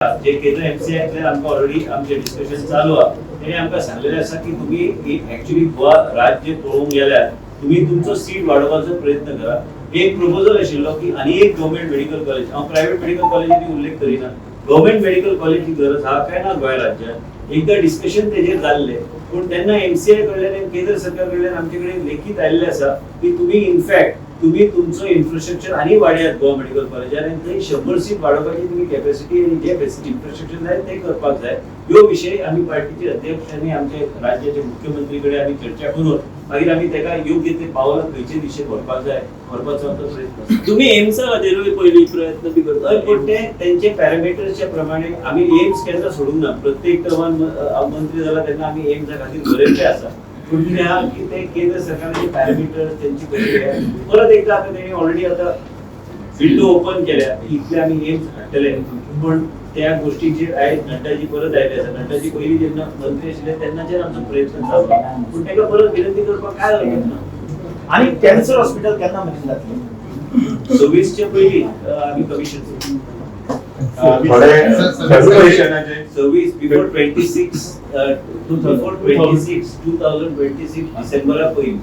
जे केंद्र एमसीआयतल्यान आमकां ऑलरेडी आमचे डिस्कशन चालू आहा. तेणी आमकां सांगलेलें आसा की तुमी एक्चुअली गोवा राज्य पळोवंक गेल्यार तुमी तुमचो सीट वाडोवपाचो प्रयत्न करा. एक प्रपोजल आशिल्लो की आनी एक गव्हर्मेंट मेडिकल कॉलेज, हांव प्रायव्हेट मेडिकल कॉलेजीनी उल्लेख करिना, गव्हर्मेंट मेडिकल कॉलेजी गरज आहा काय ना गोंय राज्यात. एकदा डिस्कशन तेजेर जाल्लें, पूण तेन्ना एमसीआय कडल्यान आनी केंद्र सरकार कडल्यान आमचे कडेन लेखीत आयिल्लें आसा की तुमी इनफॅक्ट तुमी तुमचो इन्फ्रास्ट्रक्चर आनी वाडयात गोवा मेडिकल कॉलेजान आनी थंय 100 सीट वाडोवपाची तुमी कॅपॅसिटी आनी जे इन्फ्रास्ट्रक्चर जाय ते करपाक जाय. ह्यो विशय आमी पार्टीचे अध्यक्ष आनी आमचे राज्याचे मुख्यमंत्री कडेन आमी चर्चा करून मागीर आमी ताका योग्य ते पावलां खंयचे दिशेन व्हरपाक जाय, व्हरपाचो आमचो प्रयत्न आसा. तुम्ही एम्सा खातीरूय पयलीं प्रयत्न बी करता? हय, पूण ते तेंचे पॅरामिटर्सच्या प्रमाणे. आमी एम्स केन्ना सोडूंक ना. प्रत्येक टर्मान हांव मंत्री जाला तेन्ना आमी एम्सा खातीर बरयल्लें आसा. पूण कितें आहा की ते केंद्र सरकाराचे पॅरामिटर्स तेंची कशी हे परत एकदा आतां तेणी ऑलरेडी आतां विंडो ओपन केल्या, इतले आमी एम्स हाडटले. पूण त्या गोष्टीचेर आयज नड्डाजी परत आयले आसा. नड्डाजी पयलीं जेन्ना मंत्री आशिल्ले तेन्नाच्यान आमचो प्रयत्न चालू आहा. पूण ताका परत विनंती करपाक काय हरकत ना. आणि कॅन्सर हॉस्पिटल केन्ना मेरेन जातलें? 26च्या पयलीं आमी कमिशन थोडे फेब्रुएशनाचे 26, बिफोर 26, बिफोर 26, 2026 डिसेंबरा पयलीं.